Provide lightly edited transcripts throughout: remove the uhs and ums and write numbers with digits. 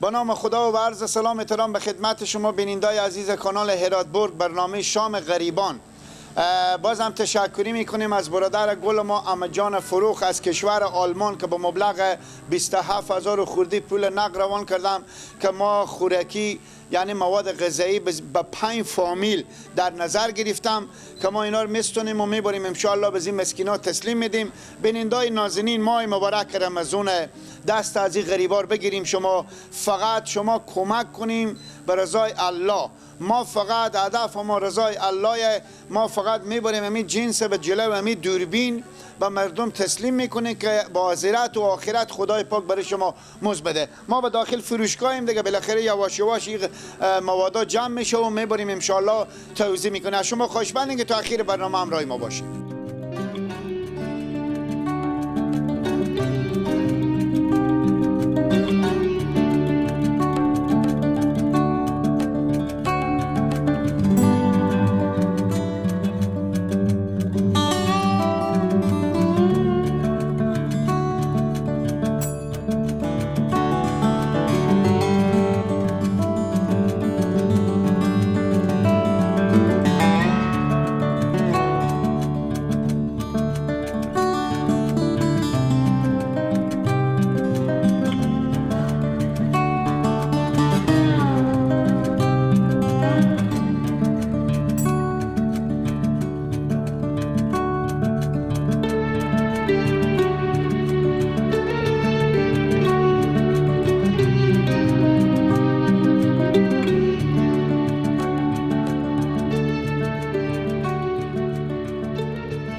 با نام خدا و عرض سلام احترام به خدمت شما بینندای عزیز کانال هراتبرگ، برنامه شام غریبان. بازم تشکری میکنیم از برادر گل ما احمد جان فروخ از کشور آلمان که با مبلغ 27,000 خوردی پول نقد روان کردم که ما خوراکی یعنی مواد غذایی به 5 فامیل در نظر گرفتم که ما اینا رو میستونیم و میبریم انشاءالله به این مسکینا تسلیم میدیم. بینندای نازنین، ماه مبارک رمضان، دست از این غریبار بگیریم. شما فقط شما کمک کنیم به رضای الله. ما فقط هدف ما رضای الله، ما فقط میبریم همین جنس به جلو همین دوربین به مردم تسلیم میکنه که با آخرت و آخرت خدای پاک برای شما مزد بده. ما به داخل فروشگاهیم دیگه، بالاخره یواش یواش این موادا جمع میشه و میبریم انشالله توزیع میکنه. شما خواهشمندیم که تا اخیر برنامه همراه ما باشید.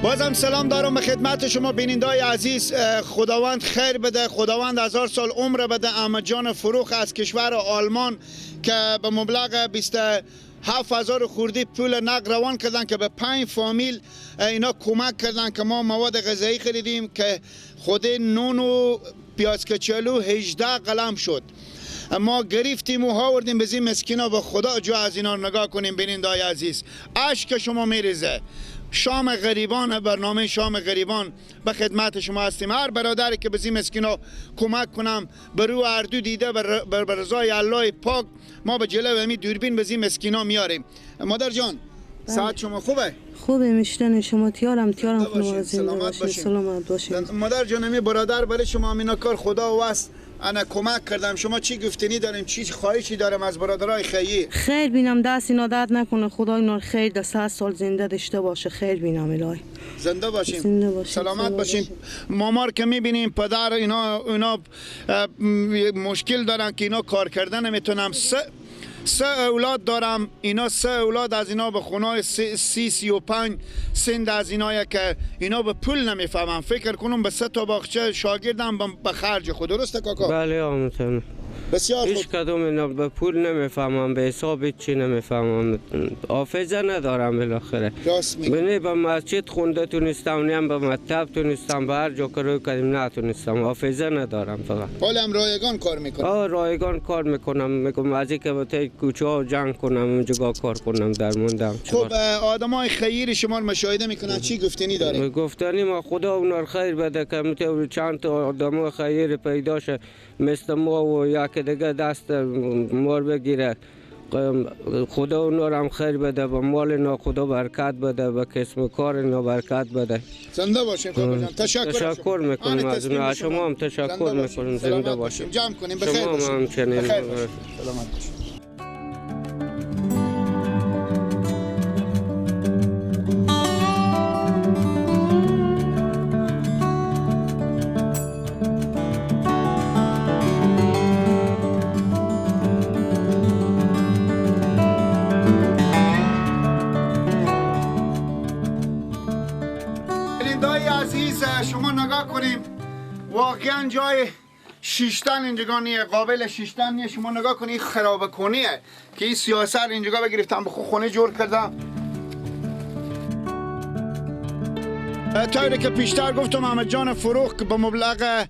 بازم سلام دارم به خدمت شما بینندای عزیز. خداوند خیر بده، خداوند هزار سال عمر بده احمد جان فروخ از کشور آلمان که به مبلغ 27,000 خوردی پول نقد روان کردن که به 5 فامیل اینا کمک کردن که ما مواد غذایی خریدیم که خود نون و پیاز کچالو 18 قلم شد. ما گرفتیم و آوردیم به این مسکینا. به خدا جو از اینا نگاه کنیم بینندای عزیز، اشک شما میریزه. شام غریبان، برنامه شام غریبان به خدمت شما هستیم. هر برادری که به این مسکینا کمک کنم به رو اردو دیده بر رضای الله پاک ما به جلو همین دوربین به این مسکینا میاریم. مادر جان ساعت شما خوبه؟ خوبه میشتن شما تیارم تیارم. سلامت باشین. سلامت باشین. مادر جان همین برادر برای شما همینا کار خدا وست انا کمک کردم. شما چی گفتنی داریم، چی خواهشی دارم از برادرای خیری؟ خیر بینم، دست اینا درد نکنه، خدا اینا خیر ده، 100 سال زنده داشته باشه. خیر بینم الهی. زنده باشیم. زنده باشیم. سلامت باشیم. مامار که میبینیم پدر اینا مشکل دارن که اینا کار کردن نمیتونم. سه اولاد دارم، اینا سه اولاد از اینا به خونه 30-35 سند از اینا که اینا به پول نمیفهمم. فکر کنم به 3 تا باغچه شاگردم به خرج خود. درسته کاکا؟ بله آمتن. بسیار خوب. هیچ کدوم اینا به پول نمیفهمم، به حساب چی نمیفهمم، حافظه ندارم بالاخره. راست میگی. نه به مسجد خونده تونستم، نه به مکتب تونستم، به هر جا که روی کردیم نتونستم، حافظه ندارم فقط. حالا هم رایگان کار میکنم؟ آه رایگان کار میکنم، میگم از اینکه به کوچه ها جنگ کنم اونجا کار کنم در موندم. خب آدمای خیر شما رو مشاهده میکنن، چی گفتنی داریم؟ گفتنی ما خدا اونا خیر بده که چند تا آدمای خیر پیدا شه مثل ما و یک دیگه دست مار بگیره. خدا اونا رو هم خیر بده، با مال اینا خدا برکت بده، با کسب و کار اینا برکت بده. زنده باشین کاکا جان. تشکر میکنم از اونا. شما هم تشکر میکنم. زنده باشین. جمع کنیم. بخیر باشین. بخیر باشین. سلامت باشین. شما نگاه کنیم واقعا جای شیشتن اینجا نیه، قابل شیشتن نیه. شما نگاه کنید خرابه کنیه که این سیاست اینجا بگرفتم به خونه جور کردم. طوری که پیشتر گفتم احمد جان فروخ که به مبلغ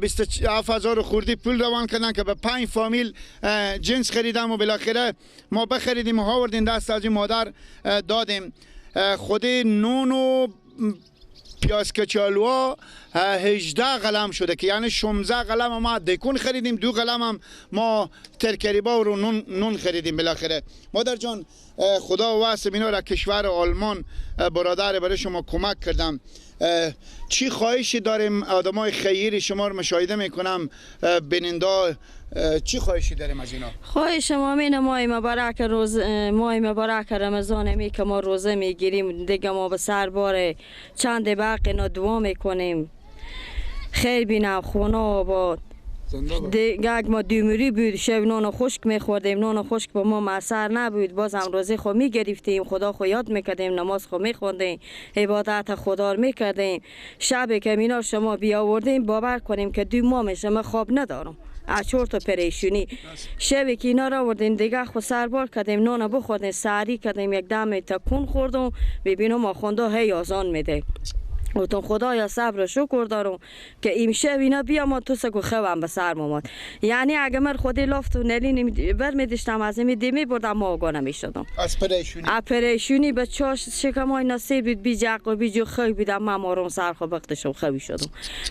27,000 خوردی پول روان کردن که به 5 فامیل جنس خریدم و بالاخره ما بخریدیم و آوردیم دست از این مادر دادیم. خود نون و پیاز کچالو 18 قلم شده که یعنی 16 قلم ما دکون خریدیم، 2 قلم هم ما ترکریبا رو نون خریدیم. بالاخره مادر جان خدا واسه اینا را کشور آلمان برادر برای شما کمک کردم. چی خواهشی داریم؟ آدمای خیری شما رو مشاهده میکنم بیننده، چی خواهشی داریم از اینا؟ خواهش ما اینه ماه مبارک روز، ماه مبارک رمضان می که ما روزه میگیریم دیگه، ما به سر بار چند برق اینا دعا میکنیم خیر بینم خونه آباد. دیگه ما دیموری بود شب نان خشک میخوردیم، نان خشک با ما مسر نبود، بازم روزه خو میگرفتیم، خدا خو یاد میکردیم، نماز خو میخوندیم، عبادت خدا رو میکردیم. شب که اینا شما بیاوردیم باور کنیم که 2 ماه میشه من خواب ندارم از چرت و پریشونی. شب که اینا را آوردیم دیگه خو سربار کردیم، نان بخوردیم، سحری کردیم، یک دم تکون خوردم، ببینم آخونده هی آذان میده. گفتم خدایا صبر و شکر دارم که امشب اینا بیا ما تو سگو خوام به سر آمد. یعنی اگه من خودی لافت و نلی برمیداشتم از این دیمی بردم ما آگاه نمیشدم. از پریشونی؟ از پریشونی به چاش شکمای نصیب بود، بی جق و بی جو خوی بودم، من آرام سر خو بختشم خوی شدم.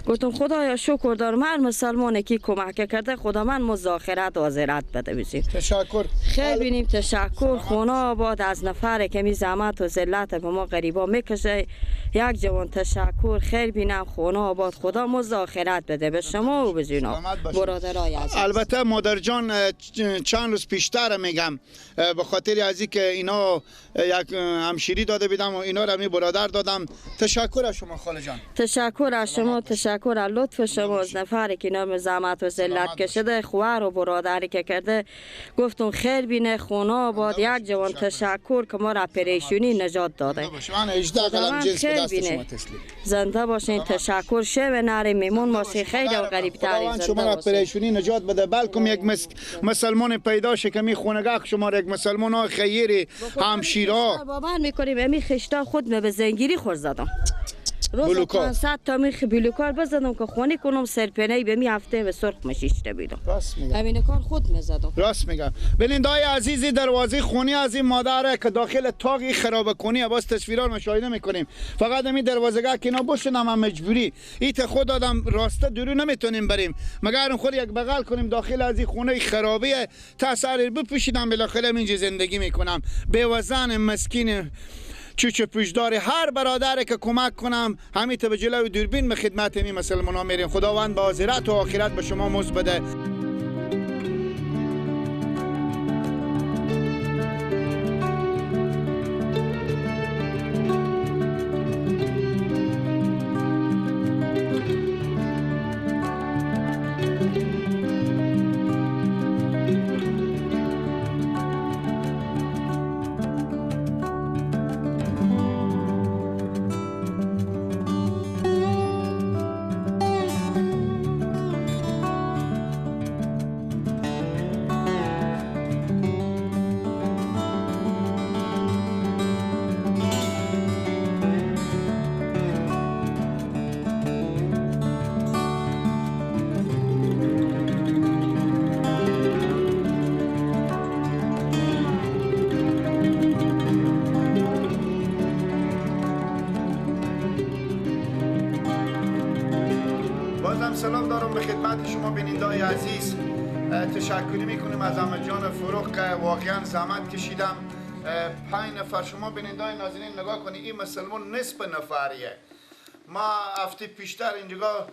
گفتم خدایا شکر دارم هر مسلمانی که کمک کرده خدا من مذاکرت آزرت بده بزیم. تشکر. خیلی بینیم تشکر. خونه آباد از نفر که می زحمت و ذلت به ما غریبا میکشه. یک جوان تشکر خیر بینم خونه آباد خدا مذاکرت بده به شما و به جینا برادرای عزیز. البته مادر جان چند روز پیشتر میگم به خاطر از اینکه اینا یک همشیری داده بودم و اینا را می برادر دادم. تشکر از شما خاله جان. تشکر از شما، تشکر از لطف شما از نفری که اینا زحمت و ذلت کشیده، خواهر و برادری که کرده. گفتم خیر بینه خونه آباد. یک جوان تشکر که ما را پریشونی نجات داده. من 18 قلم جنس به دست شما تسلیم. زنده باشین. تشکر. شب نری میمون باشین. خیلی و غریب تری شما را پریشونی نجات بده. بلکم یک مسلمان پیدا شه که می خونگاه شما را یک مسلمان ها خیری همشیرا باور میکنیم. امی خشتا خود به زنگیری خور زدم. روز 500 تا میخ بلوکار بزدم که خونه کنم سرپنه به می هفته به سرخ مشیشته بیدم. راست میگم. همین کار خود میزدم. راست میگم. بلندای عزیزی دروازه خونه از این مادره که داخل تاقی خراب کنی باز تصویرا مشاهده میکنیم. فقط همین دروازه که اینا بشنم هم مجبوری. ایت خود آدم راسته درو نمیتونیم بریم. مگر خود یک بغل کنیم داخل از این خونه خرابه تا سر بپوشیدم بالاخره اینجا زندگی میکنم. به وزن مسکین چوچه پوشدار هر برادر که کمک کنم همین به جلوی دوربین به خدمت می مسلمان ها میریم. خداوند به آخرت و آخرت به شما مزد بده. سلام دارم به خدمت شما بینندای عزیز. تشکری میکنیم از احمد جان فروغ که واقعا زحمت کشیدم. 5 نفر شما بینندای نازنین نگاه کنید، این مسلمان نصف نفریه. ما هفته پیشتر اینجا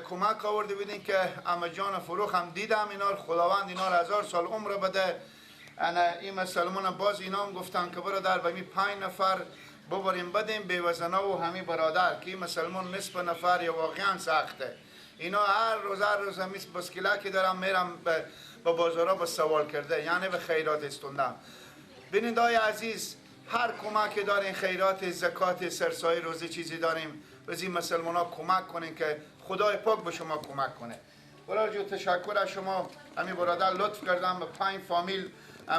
کمک آورده بودیم که احمد جان فروغ هم دیدم اینا رو، خداوند اینا رو 1000 سال عمر بده. انا این مسلمان باز اینا هم گفتن که برادر به می 5 نفر ببریم بدیم بیوزنا و همین برادر که این مسلمان نصف نفر یا واقعا سخته. اینا هر روز همیس بسکیله که دارم میرم به بازارا به سوال کرده، یعنی به خیرات استوندم. بینندای عزیز هر کمک دارین، خیرات، زکات، سرسای روزی چیزی داریم، از این مسلمان ها کمک کنین که خدای پاک به شما کمک کنه. برادر جو تشکر از شما. همین برادر لطف کردم به 5 فامیل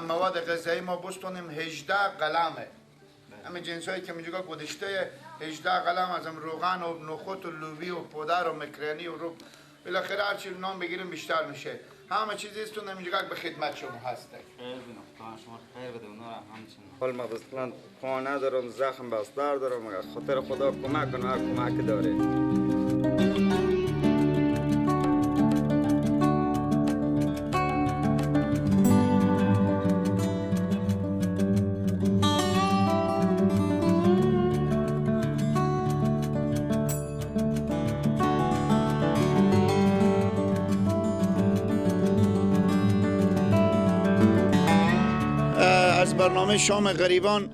مواد غذایی ما بستونیم. 18 قلمه همین جنس هایی که اینجا گذاشته، 18 قلم از روغن و نخود و لوبی و پودر و مکرانی و رو بالاخره هر چی نام بگیریم بیشتر میشه. همه چیزیستون اینجا به خدمت شما هسته. خداوند شما خیر بده اونا را همچنین. حال ما مثلا پا ندارم، زخم بستر دارم، خاطر خدا کمک کنه، هر کمک داره. از برنامه شام غریبان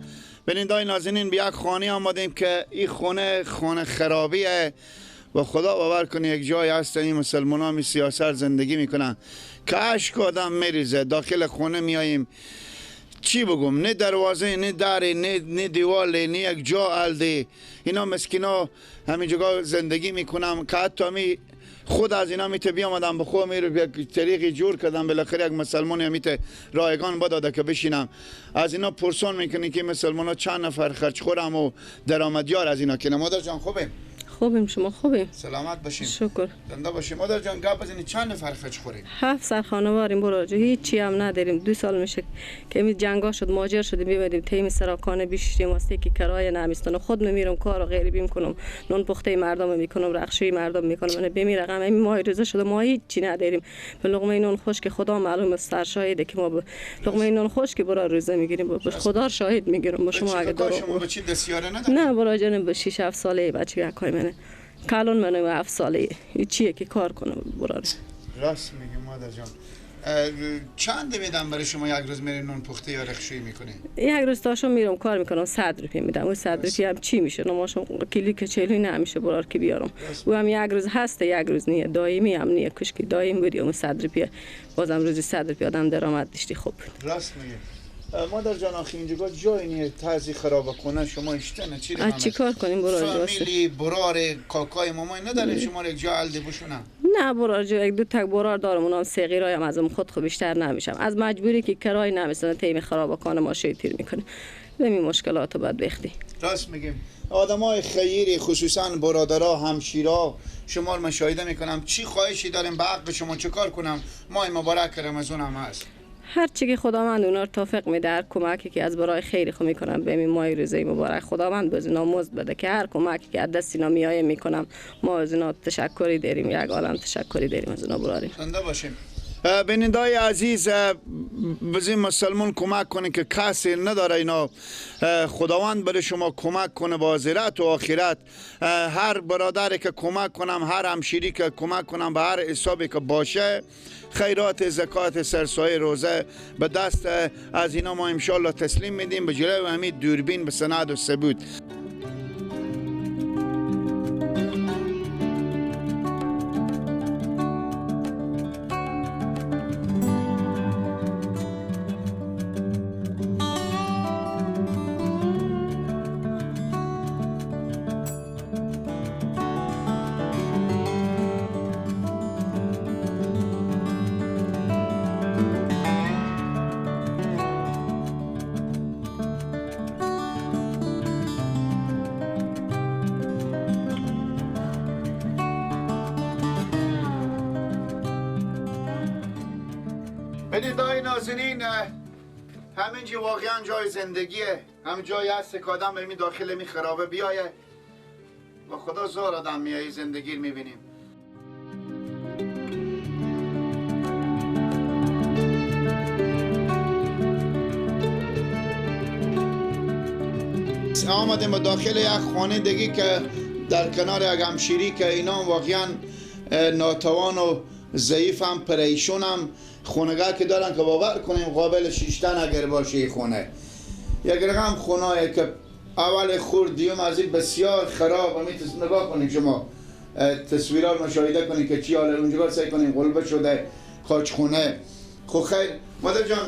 بینندای نازنین به یک خانه آمدیم که این خانه خانه خرابیه و خدا باور کنه یک جای هست این مسلمان ها می سیاست زندگی میکنن که اشک آدم میریزه. داخل خانه میاییم چی بگم، نه دروازه، نه در، نه دیوال، نه یک جا الده. اینا مسکینا همینجا زندگی میکنم که حتی می خود از اینا میته بیامدم به خود می رو یک طریقی جور کردم، بالاخره یک مسلمانی میته رایگان بداده که بشینم. از اینا پرسان میکنی که مسلمان ها چند نفر خرج خورم و درآمدیار از اینا کنه. مادر جان خوبیم؟ خوبیم، شما خوبیم؟ سلامت باشیم، شکر، زنده باشیم. مادر جان گپ بزنید چند نفر خرج خوریم؟ 7 سر خانواریم براجه، هیچی هم نداریم. 2 سال میشه که می جنگا شد مهاجر شدیم، میبریم تیم سراکانه بیشتیم واسه که کرایه نمیستن. خود میرم کارو غریبی میکنم، نون پخته مردم میکنم، رخشوی مردم میکنم. من بمی رقم این ماه روزه شده ما هیچی نداریم. به لقمه نون خشک خدا معلوم است، سر شاهده که ما به لقمه نون خشک برا روزه میگیریم. خدا شاهد میگیرم با شما. اگه شما بچی دستیاره ندارید؟ نه برا جانم، به 6 7 ساله بچه یکای منه، کلون منو 7 ساله، چیه که کار کنم برار. راست میگی مادر جان. چند میدم برای شما یک روز میرین نون پخته یا رخشویی میکنی؟ یک روز تاشو میرم کار میکنم 100 روپیه میدم. اون 100 روپیه هم چی میشه؟ نماشم کیلو که چلوی نمیشه برار که بیارم. او هم یک روز هست یک روز نیه، دائمی هم نیه. کشکی دائم بودی اون 100 روپیه، بازم روزی 100 روپیه آدم درآمد داشتی. خوب راست میگی مادر جان. آخه اینجا جای نیه تازی خراب کنه شما اشتنه چی از چی کار کنیم برار؟ فامیلی برار کاکای مامای نداره شما یک جا الده بشونم؟ نه برار جو یک دو تک برار دارم، اونم صغیرایم از اون خود خو بیشتر نمیشم. از مجبوری که کرای نمیسن تیم خراب کنه ما شیطیر میکنه. همین مشکلاتو باید بختی. راست میگیم. آدمای خیری خصوصا برادرها همشیرا شما رو مشاهده میکنم. چی خواهشی داریم به حق شما چه کار کنم؟ ماه مبارک رمضان هم هست. هر چی که خداوند اونا رو توفیق میده، هر کمکی که از برای خیر خو میکنم به این ماه روزه مبارک خداوند باز اینا مزد بده که هر کمکی که از دست اینا میایه میکنم. ما از اینا تشکری داریم، یک عالم تشکری داریم از اینا براریم. زنده باشیم. بینندای عزیز بزین مسلمان کمک کنه که کسی نداره اینا، خداوند برای شما کمک کنه با زیرت و آخرت. هر برادری که کمک کنم، هر همشیری که کمک کنم، به هر حسابی که باشه، خیرات زکات سرسایه روزه به دست از اینا ما انشالله تسلیم میدیم به جلوی همین دوربین به سند و ثبوت. بینندای نازنین همینجا واقعا جای زندگیه، همین جایی هست که آدم به داخل می خرابه بیایه و خدا زار آدم میایه زندگی رو میبینیم. آمدیم به داخل یک خانه دیگه که در کنار یک همشیری که اینا واقعا ناتوان و ضعیف هم پریشون هم خونگاه که دارن که باور کنیم قابل شیشتن اگر باشه خونه. یک رقم خونه که اول خورد دیوم از این بسیار خراب و میتونید نگاه کنید شما تصویرها رو مشاهده کنید که چی حاله اونجا سعی کنیم قلبه شده کاج خونه. خب خیر مادر جان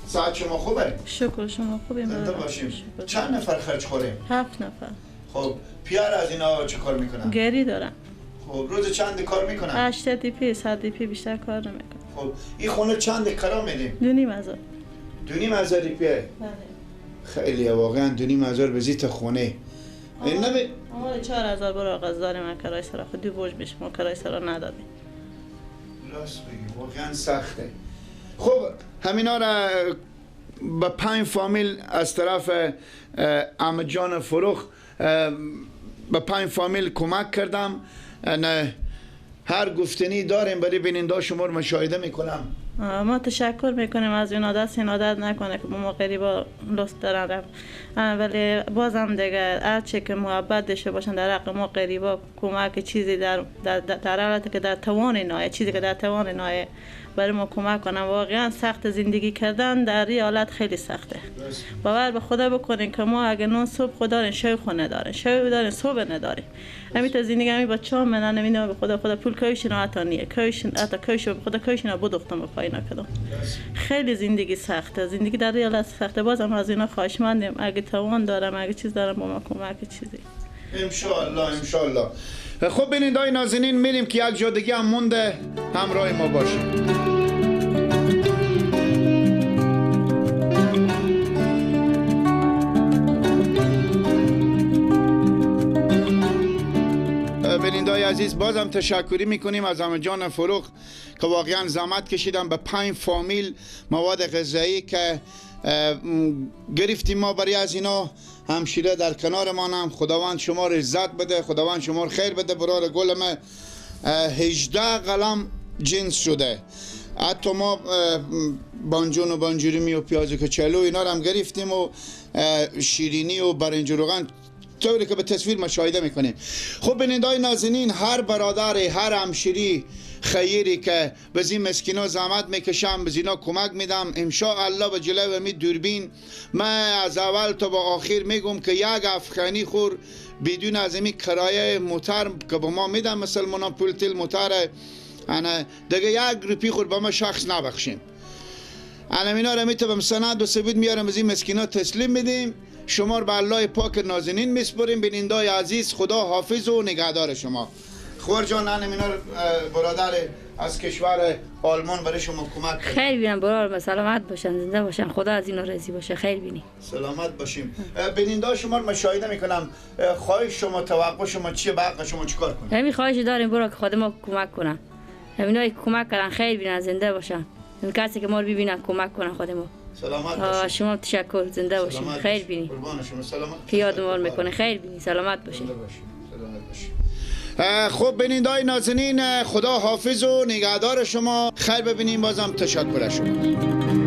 ساعت شما خوبه؟ شکر شما خوبه. زنده باشیم. چند نفر خرج خوریم؟ 7 نفر. خب پیار از اینا چه کار میکنن؟ گری دارن. خب روز چند کار میکنن؟ 8 دیپی 100 دیپی بیشتر کار نمیکنن. خب این خونه چند کرا میدیم؟ 2,500. 2,500 روپیه؟ بله. خیلی واقعا 2,500 به زیت خونه. این نمی ما 4000 برای آغاز داریم من کرای سرا خود دو بوج بشه ما کرای سرا ندادیم. راست بگی واقعا سخته. خب همینا را به 5 فامیل از طرف عمه جان فروخ به 5 فامیل کمک کردم. نه هر گفتنی داریم برای بیننده شما رو مشاهده میکنم. ما تشکر میکنیم از این عادت، این عادت نکنه که ما غریبا لطف دارن، ولی بازم دیگه هرچه که محبت داشته باشن در حق ما غریبا کمک چیزی در در حالت که در توان نایه، چیزی که در توان نایه برای ما کمک کنن. واقعا سخت زندگی کردن در این حالت خیلی سخته. باور به خدا بکنین که ما اگه نون صبح خدا دارین، شب خونه دارین، شب دارین، صبح نداریم. همین تا زندگی همین بچه‌ها من نمیدونم به خدا خدا پول کویش نه حتی نیه کویش حتی کویش به خدا کویش نه بدختم به پای نکردم. خیلی زندگی سخته، زندگی در این حالت سخته. بازم از اینا خواهشمندیم اگه توان دارم، اگه چیز دارم با ما کمک چیزی. انشالله انشالله. خب بیننده‌های نازنین میریم که یک جادگی هم مونده، همراه ما باشید. بیننده‌های عزیز بازم تشکری میکنیم از عمه جان فروخ که واقعا زحمت کشیدن به 5 فامیل مواد غذایی که گرفتیم ما برای از اینا همشیره در کنار ما هم. خداوند شما رو عزت بده، خداوند شما رو خیر بده. برار گل ما 18 قلم جنس شده، حتی ما بانجون و بانجوریمی و پیاز کچلو اینا رو هم گرفتیم و شیرینی و برنج و روغن طوری که به تصویر مشاهده میکنیم. خب بیننده‌های نازنین هر برادر هر همشیری خیری که به این مسکینا زحمت میکشم، به اینا کمک میدم، انشاءالله به جلوی می دوربین من از اول تا به آخر میگم که یک افغانی خور بدون از این کرایه موتر که به ما میدم مسلمانان پول تیل موتر انا دیگه یک روپی خور به ما شخص نبخشیم. انا اینا رو میتونم سند و ثبوت میارم از این مسکینا تسلیم میدیم. شما رو به الله پاک نازنین میسپریم. بینندای عزیز خدا حافظ و نگهدار شما. خور جان اینا برادر از کشور آلمان برای شما کمک کرد. خیر بینم برادر، سلامت باشن، زنده باشن، خدا از اینا راضی باشه. خیر بینی، سلامت باشیم. بیننده شما رو مشاهده میکنم. خواهش شما، توقع شما چیه؟ به شما چیکار کنیم؟ همین خواهش داریم برا که خدا ما کمک کنه. همینایی که کمک کردن خیر بینن، زنده باشن. این کسی که ما رو ببینن کمک کنن خدا ما. سلامت باشید. شما تشکر، زنده باشین، خیر بینی. قربان شما، سلامت. که یاد ما میکنه. خیر بینی، سلامت باشین. سلامت باشین. خب بیننده‌های نازنین خدا حافظ و نگهدار شما. خیر ببینیم. بازم تشکر از شما.